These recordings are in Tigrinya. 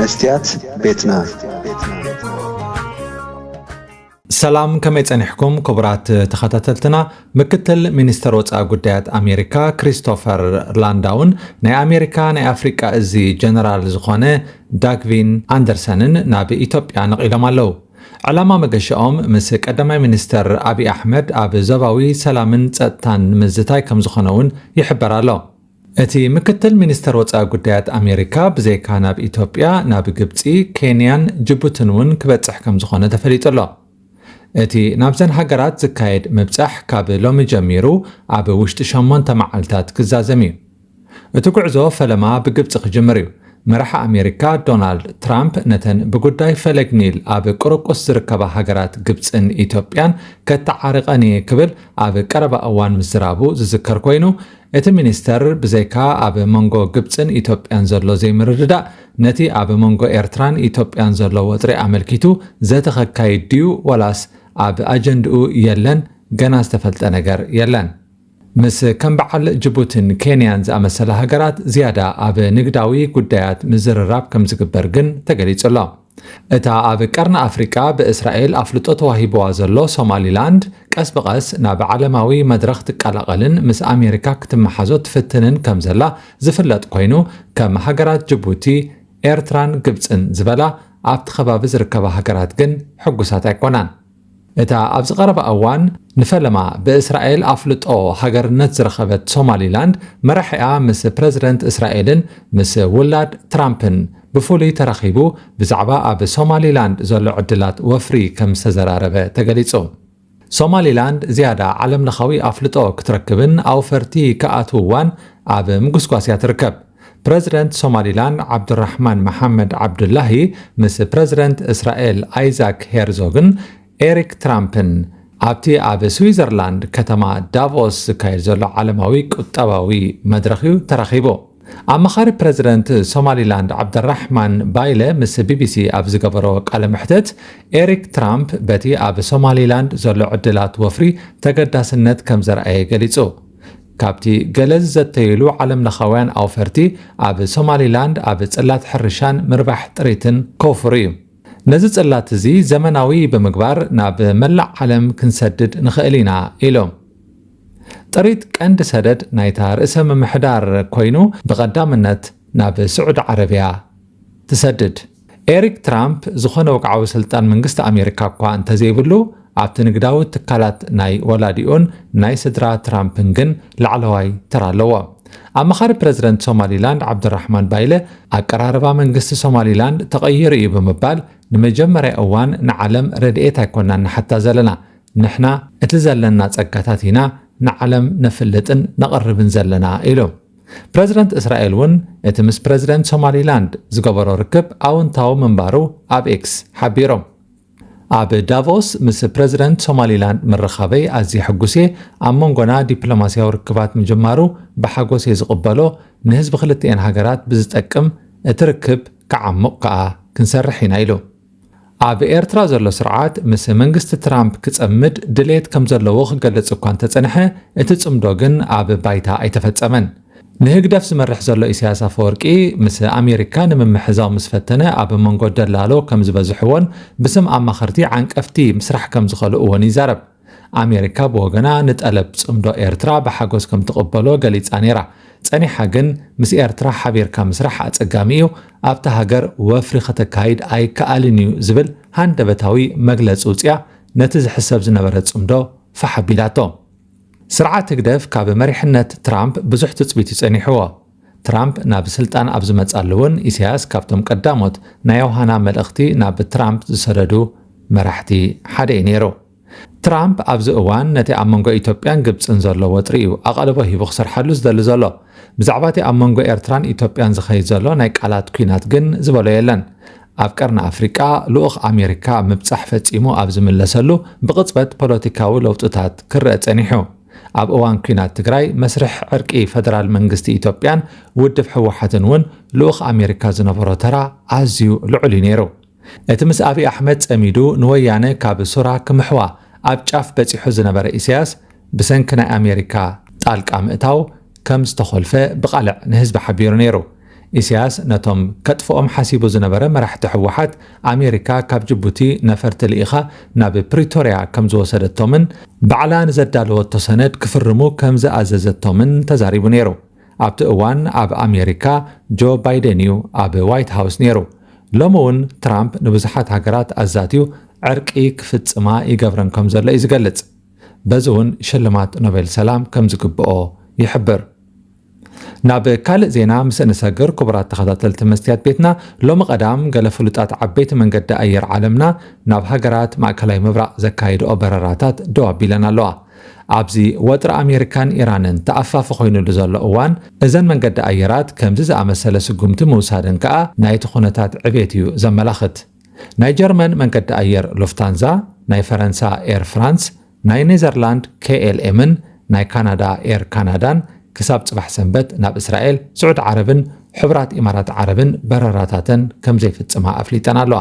መስትያት ቤትና። ሰላም፣ ከመይ ጸኒሕኩም ክቡራት ተኸታተልትና? ምክትል ሚኒስተር ወጻኢ ጉዳያት ኣሜሪካ ክሪስቶፈር ላንዳውን ናይ ኣሜሪካ ናይ ኣፍሪቃ እዚ ጀነራል ዝኾነ ዳግቪን ኣንደርሰንን ናብ ኢትዮጵያ ነቒሎም ኣለዉ። ዕላማ መገሻኦም ምስ ቀዳማይ ሚኒስተር ኣብይ ኣሕመድ ኣብ ዞባዊ ሰላምን ጸጥታን ንምዝታይ ከም ዝኾነ እውን ይሕበር ኣሎ። እቲ ምክትል ሚኒስተር ወጻኢ ጉዳያት ኣሜሪካ ብዘይካ ናብ ኢትዮጵያ፣ ናብ ግብጺ፣ ኬንያን ጅቡትን እውን ክበጽሕ ከም ዝኾነ ተፈሊጡ ኣሎ። እቲ ናብዘን ሃገራት ዝካየድ ምብጻሕ ካብ ሎሚ ጀሚሩ ኣብ ውሽጢ ሸሞንተ መዓልታት ክዛዘም እዩ። እቲ ጉዕዞ ፈለማ ብግብጺ ክጅምር እዩ። መራሒ ኣሜሪካ ዶናልድ ትራምፕ ነተን ብጉዳይ ፈለግ ኒል ኣብ ቁርቁስ ዝርከባ ሃገራት ግብጽን ኢትዮጵያን ከተዓርቀን እየ ክብል ኣብ ቀረባ እዋን ምዝራቡ ዝዝከር ኮይኑ፣ እቲ ሚኒስተር ብዘይካ ኣብ መንጎ ግብጽን ኢትዮጵያን ዘሎ ዘይምርድዳእ፣ ነቲ ኣብ መንጎ ኤርትራን ኢትዮጵያን ዘሎ ወጥሪ ኣመልኪቱ ዘተ ከካይድ ድዩ ዋላስ ኣብ ኣጀንድኡ የለን፣ ገና ዝተፈልጠ ነገር የለን። ምስ ከም በዓል ጅቡትን ኬንያን ዝኣመሰላ ሃገራት ዝያዳ ኣብ ንግዳዊ ጉዳያት ምዝርራብ ከም ዝግበር ግን ተገሊጹ ኣሎ። እታ ኣብ ቀርኒ ኣፍሪቃ ብእስራኤል ኣፍልጦ ተዋሂብዋ ዘሎ ሶማሊላንድ ቀስ ብቐስ ናብ ዓለማዊ መድረኽ ትቀላቐልን ምስ ኣሜሪካ ክትመሓዞ ትፍትንን ከም ዘላ ዝፍለጥ ኮይኑ፣ ከም ሃገራት ጅቡቲ፣ ኤርትራን ግብጽን ዝበላ ኣብቲ ከባቢ ዝርከባ ሃገራት ግን ሕጉሳት ኣይኮናን። እታ ኣብዚ ቀረባ እዋን ንፈለማ ብእስራኤል ኣፍልጦ ሃገርነት ዝረኸበት ሶማሊላንድ፣ መራሒኣ ምስ ፕረዚደንት እስራኤልን ምስ ውላድ ትራምፕን ብፍሉይ ተራኺቡ ብዛዕባ ኣብ ሶማሊላንድ ዘሎ ዕድላት ወፍሪ ከም ዝተዘራረበ ተገሊጹ። ሶማሊላንድ ዝያዳ ዓለምለኻዊ ኣፍልጦ ክትረክብን ኣውፈርቲ ክኣትውዋን ኣብ ምጉስጓስ እያ ትርከብ። ፕረዚደንት ሶማሊላንድ ዓብዱራሕማን መሓመድ ዓብዱላሂ ምስ ፕረዚደንት እስራኤል ኣይዛክ ሄርዞግን ኤሪክ ትራምፕን ኣብቲ ኣብ ስዊዘርላንድ ከተማ ዳቮስ ዝካየድ ዘሎ ዓለማዊ ቁጠባዊ መድረኽ እዩ ተራኺቡ። ኣማኻሪ ፕረዚደንት ሶማሊላንድ ዓብደራሕማን ባይለ ምስ ቢቢሲ ኣብ ዝገበሮ ቃለ መሕትት፣ ኤሪክ ትራምፕ በቲ ኣብ ሶማሊላንድ ዘሎ ዕድላት ወፍሪ ተገዳስነት ከም ዘርኣየ ገሊጹ። ካብቲ ገለ ዝዘተይሉ ዓለምለኻውያን ኣውፈርቲ፣ ኣብ ሶማሊላንድ ኣብ ጽላት ሕርሻን ምርባሕ ጥሪትን ከውፍሩ እዩ። ነዚ ጽላት እዚ ዘመናዊ ብምግባር ናብ መላእ ዓለም ክንሰድድ ንኽእል ኢና ኢሉ። ጥሪት ቀንዲ ሰደድ ናይታ ርእሰ ምምሕዳር ኮይኑ፣ ብቐዳምነት ናብ ስዑዲ ዓረብያ ትሰድድ። ኤሪክ ትራምፕ ዝኾነ ወግዓዊ ስልጣን መንግስቲ ኣሜሪካ እኳ እንተዘይብሉ፣ ኣብቲ ንግዳዊ ትካላት ናይ ወላዲኡን ናይ ስድራ ትራምፕን ግን ላዕለዋይ ተራ ኣለዎ። ኣማኻሪ ፕረዚደንት ሶማሊላንድ ዓብዱራሕማን ባይለ፣ ኣቀራርባ መንግስቲ ሶማሊላንድ ተቐይሩ እዩ ብምባል፣ ንመጀመርያ እዋን ንዓለም ረድኤት ኣይኮናን ንሓታ ዘለና፣ ንሕና እቲ ዘለና ጸጋታት ኢና ንዓለም ነፍልጥን ነቕርብን ዘለና ኢሉ። ፕረዚደንት እስራኤል እውን እቲ ምስ ፕረዚደንት ሶማሊላንድ ዝገበሮ ርክብ ኣወንታዊ ምንባሩ ኣብ ኤክስ ሓቢሩ። ኣብ ዳቮስ ምስ ፕረዚደንት ሶማሊላንድ ምርኻበይ ኣዝየ ሕጉስ እየ። ኣብ መንጎና ዲፕሎማስያዊ ርክባት ምጅማሩ ብሓጎስ እየ ዝቕበሎ። ንህዝቢ ክልቲኤን ሃገራት ብዝጠቅም እቲ ርክብ ክዓሙቕ ከኣ ክንሰርሕ ኢና ኢሉ። ኣብ ኤርትራ ዘሎ ስርዓት ምስ መንግስቲ ትራምፕ ክጸምድ ድሌት ከም ዘለዎ ክገልጽ እኳ እንተጸንሐ፣ እቲ ጽምዶ ግን ኣብ ባይታ ኣይተፈጸመን። ንህግደፍ ዝመርሕ ዘሎ ኢሳያስ ኣፈወርቂ ምስ ኣሜሪካ ንምምሕዛው ምስ ፈተነ ኣብ መንጎ ደላሎ ከም ዝበዝሕዎን ብስም ኣማኸርቲ ዓንቀፍቲ ምስራሕ ከም ዝኸልእዎን ይዛረብ። ኣሜሪካ ብወገና ንጠለብ ጽምዶ ኤርትራ ብሓጎስ ከም ትቕበሎ ገሊጻ ነይራ። ጸኒሓ ግን ምስ ኤርትራ ሓቢርካ ምስራሕ ኣጸጋሚ እዩ፣ ኣብታ ሃገር ወፍሪ ከተካይድ ኣይከኣልን እዩ ዝብል ሃንደበታዊ መግለጺ ውጽያ ነቲ ዝሕሰብ ዝነበረ ጽምዶ ፋሕ ኣቢላቶ። ስርዓት ህግደፍ ካብ መሪሕነት ትራምፕ ብዙሕ ትጽቢት እዩ ጸኒሕዎ። ትራምፕ ናብ ስልጣን ኣብ ዝመጻሉ እውን ኢሳያስ ካብቶም ቀዳሞት ናይ ዮሃና መልእኽቲ ናብ ትራምፕ ዝሰደዱ መራሕቲ ሓደ እዩ ነይሩ። ትራምፕ ኣብዚ እዋን ነቲ ኣብ መንጎ ኢትዮጵያን ግብጽን ዘሎ ወጥሪ እዩ ኣቓልቦ ሂቡ ክሰርሓሉ ዝደሊ ዘሎ። ብዛዕባ እቲ ኣብ መንጎ ኤርትራን ኢትዮጵያን ዝኸይድ ዘሎ ናይ ቃላት ኲናት ግን ዝበሎ የለን። ኣብ ቀርኒ ኣፍሪቃ ልኡኽ ኣሜሪካ ምብጻሕ ፈጺሙ ኣብ ዝምለሰሉ ብቕጽበት ፖለቲካዊ ለውጥታት ክረአ ጸኒሑ። ኣብ እዋን ኲናት ትግራይ መስርሕ ዕርቂ ፈደራል መንግስቲ ኢትዮጵያን ውድብ ህወሓትን እውን ልኡኽ ኣሜሪካ ዝነበሮ ተራ ኣዝዩ ልዑል እዩ ነይሩ። እቲ ምስ ኣብይ ኣሕመድ ጸሚዱ ንወያነ ካብ ሱራ ክምሕዋ ኣብ ጫፍ በጺሑ ዝነበረ ኢሳያስ፣ ብሰንኪ ናይ ኣሜሪካ ጣልቃ ምእታው ከም ዝተኾልፈ ብቓልዕ ንህዝቢ ሓቢሩ ነይሩ። ኢሳያስ ነቶም ከጥፍኦም ሓሲቡ ዝነበረ መራሕቲ ህወሓት፣ ኣሜሪካ ካብ ጅቡቲ ነፈርቲ ልኢኻ ናብ ፕሪቶርያ ከም ዝወሰደቶምን ባዕላ ንዘዳለወቶ ሰነድ ክፍርሙ ከም ዝኣዘዘቶምን ተዛሪቡ ነይሩ። ኣብቲ እዋን ኣብ ኣሜሪካ ጆ ባይደን እዩ ኣብ ዋይት ሃውስ ነይሩ። ሎሚ እውን ትራምፕ ንብዙሓት ሃገራት ኣዛትዩ ዕርቂ ክፍጽማ ይገብረን ከም ዘሎ እዩ ዝገልጽ። በዚ እውን ሽልማት ኖቤል ሰላም ከም ዝግብኦ ይሕብር። ናብ ካልእ ዜና ምስ እንሰግር፣ ክቡራት ተኸታተልቲ መስትያት ቤትና፣ ሎሚ ቀዳም ገለ ፍሉጣት ዓበይቲ መንገዲ ኣየር ዓለምና ናብ ሃገራት ማእከላይ ምብራቕ ዘካይድኦ በረራታት ደው ኣቢለን ኣለዋ። ኣብዚ ወጥሪ ኣሜሪካን ኢራንን ተኣፋፊ ኮይኑሉ ዘሎ እዋን፣ እዘን መንገዲ ኣየራት ከምዚ ዝኣመሰለ ስጉምቲ ምውሳደን ከኣ ናይቲ ኩነታት ዕቤት እዩ ዘመላኽት። ናይ ጀርመን መንገዲ ኣየር ሉፍታንዛ፣ ናይ ፈረንሳ ኤር ፍራንስ፣ ናይ ኔዘርላንድ ኬ ኤል ኤምን ናይ ካናዳ ኤር ካናዳን ክሳብ ጽባሕ ሰንበት ናብ እስራኤል፣ ስዑድ ዓረብን ሕቡራት ኢማራት ዓረብን በረራታተን ከም ዘይፍጽማ ኣፍሊጠን ኣለዋ።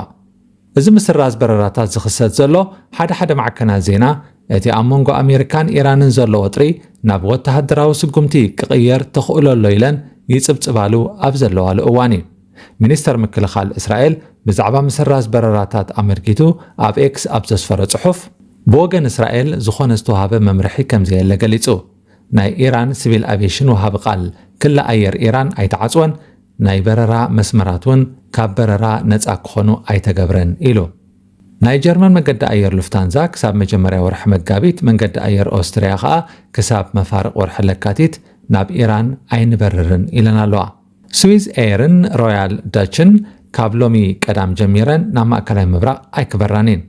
እዚ ምስራዝ በረራታት ዝኽሰት ዘሎ፣ ሓደ ሓደ ማዕከናት ዜና እቲ ኣብ መንጎ ኣሜሪካን ኢራንን ዘሎ ወጥሪ ናብ ወተሃደራዊ ስጉምቲ ክቕየር ተኽእሎ ኣሎ ኢለን ይጽብጽባሉ ኣብ ዘለዋሉ እዋን እዩ። ሚኒስተር ምክልኻል እስራኤል ብዛዕባ ምስራዝ በረራታት ኣመልኪቱ ኣብ ኤክስ ኣብ ዘስፈሮ ጽሑፍ፣ ብወገን እስራኤል ዝኾነ ዝተዋህበ መምርሒ ከም ዘየለ ገሊጹ። ናይ ኢራን ሲቪል ኣቪዬሽን ወሃቢ ቃል ክሊ ኣየር ኢራን ኣይተዓጽወን፣ ናይ በረራ መስመራት እውን ካብ በረራ ነጻ ክኾኑ ኣይተገብረን ኢሉ። ናይ ጀርመን መገዲ ኣየር ሉፍታንዛ ክሳብ መጀመርያ ወርሒ መጋቢት፣ መንገዲ ኣየር ኦስትርያ ከኣ ክሳብ መፋርቕ ወርሒ ለካቲት ናብ ኢራን ኣይንበርርን ኢለን ኣለዋ። ስዊዝ ኤርን ሮያል ዳችን ካብ ሎሚ ቀዳም ጀሚረን ናብ ማእከላይ ምብራቕ ኣይክበራን እየን።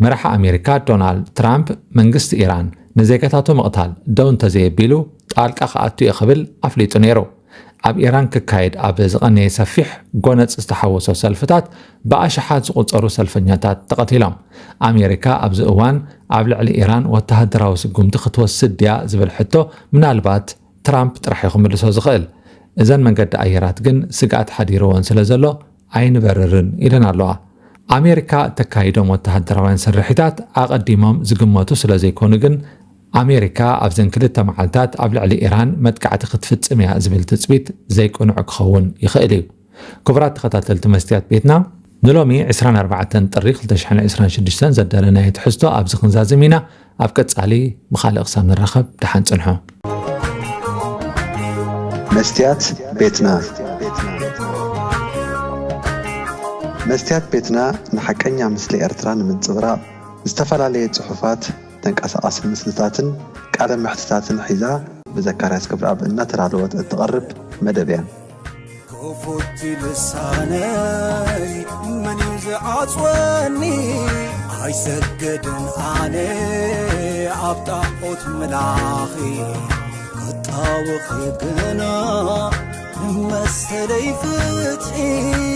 መራሒ ኣሜሪካ ዶናልድ ትራምፕ መንግስቲ ኢራን ንዜጋታቱ ምቕታል ደው እንተዘየቢሉ ጣልቃ ክኣቱ እየ ክብል ኣፍሊጡ ነይሩ። ኣብ ኢራን ክካየድ ኣብ ዝቐነየ ሰፊሕ ጎነጽ ዝተሓወሶ ሰልፍታት ብኣሽሓት ዝቑጸሩ ሰልፈኛታት ተቐቲሎም። ኣሜሪካ ኣብዚ እዋን ኣብ ልዕሊ ኢራን ወተሃደራዊ ስጉምቲ ክትወስድ ድያ ዝብል ሕቶ ምናልባት ትራምፕ ጥራሕ እዩ ክምልሶ ዝኽእል። እዘን መንገዲ ኣየራት ግን ስግኣት ሓዲርወን ስለ ዘሎ ኣይንበርርን ኢለን ኣለዋ። ኣሜሪካ እተካይዶም ወተሃደራውያን ስርሒታት ኣቐዲሞም ዝግመቱ ስለ ዘይኮኑ ግን፣ ኣሜሪካ ኣብዘን ክልተ መዓልታት ኣብ ልዕሊ ኢራን መጥቃዕቲ ክትፍጽም እያ ዝብል ትጽቢት ዘይቅኑዕ ክኸውን ይኽእል እዩ። ክቡራት ተኸታተልቲ መስትያት ቤትና፣ ንሎሚ ዕስራን ኣርባዕተን ጥሪ ክልተ ሽሕን ዕስራን ሽዱሽተን ዘዳለናዮ ትሕዝቶ ኣብዚ ክንዛዝም ኢና። ኣብ ቀጻሊ ብኻልእ ክሳብ ንራኸብ ደሓን ጽንሑ። መስትያት ቤትና። መስትያት ቤትና ንሓቀኛ ምስሊ ኤርትራ ንምንጽብራቕ፣ ዝተፈላለየ ጽሑፋት፣ ተንቀሳቓሲ ምስልታትን ቃለ መሕትታትን ሒዛ፣ ብዘካርያስ ክብረኣብ እናተዳለወት እትቐርብ መደብ እያ። ክፉት ልሳነይ መን እዩ ዝዓጽወኒ? ኣይሰግድን ኣነ ኣብ ጣዖት ምላኺ፣ ክጣወኺ ግና ንመሰለይ ፍትሒ።